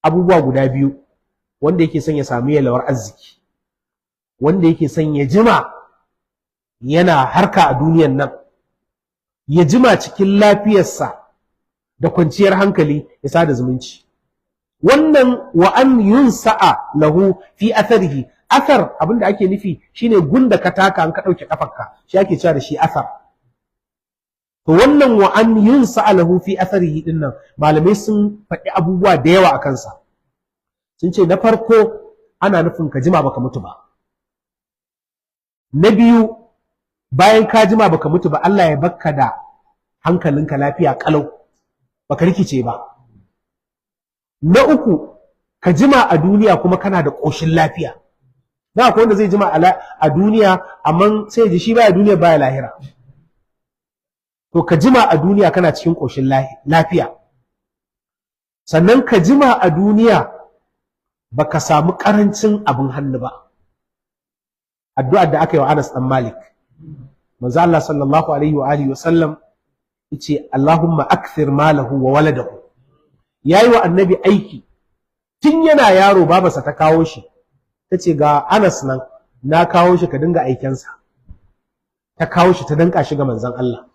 Abubuwa guda biyu: wanda yake son ya samu yalwar arziki, wanda yake son ya jima yana harka a duniyan nan, ya jima cikin lafiyarsa da kwanciyar hankali, ya sada zumunci. Wannan wa an yunsa'a lahu fi atharihi. Athar, abinda ake nufi shine gunda ka taka an ka ɗauke kafarka, shi ake cewa da shi athar. To wannan wa an yunsa'a lahu fi atharihi din nan, malamai sun faɗi abubuwa da yawa a kansa. Sun ce na farko, ana nufin ka jima baka mutu ba. Na biyu, bayan ka jima baka mutu ba, Allah ya bakka da hankalinka lafiya kalau, baka rikice ba. Na uku, ka jima a duniya kuma kana da ƙoshin lafiya. Na akwai wanda zai jima a duniya, amma sai ji shi baya duniya baya lahira. To ka jima a duniya kana cikin ƙoshin lafiya, sannan ka jima a duniya baka samu ƙarancin abin hannu ba. Addu'ar da aka yi wa Anas dan Malik, manzo Allah sallallahu alaihi wa alihi wa sallam yace: "Allahumma akthir malahu wa waladahu." Yayi wa Annabi aiki tun yana yaro. Babarsa ta kawo shi, tace: "Ga Anas nan na kawo shi, ka dinga aikensa." Ta kawo shi, ta danka shi ga manzon Allah.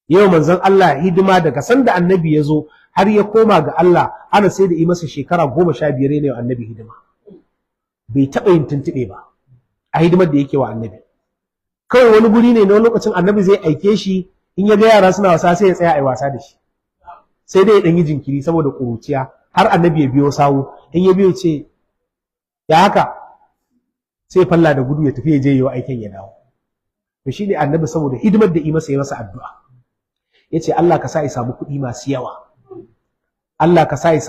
Yau manzon Allah hidima daga sanda Annabi ya zo har ya koma ga Allah. Anas sai da yi masa shekara 15 ne wa Annabi hidima, bai taɓa yin tuntuɓe ba a hidimar da yake wa Annabi. Kawai wani guri ne na lokacin Annabi zai aike shi, in ya ga yara suna wasa sai ya tsaya a yi wasa da shi, sai dai ya ɗan yi jinkiri saboda ƙuruciya har Annabi ya biyo sawu. In ya biyo ce, "Ya haka?" sai falla da gudu ya tafi, ya je yi wa aikin, ya dawo. To shine Annabi, saboda hidimar da yi masa, ya masa addu'a, ya ce: "Allah ka sa ya samu kuɗi masu yawa, Allah ka sa ya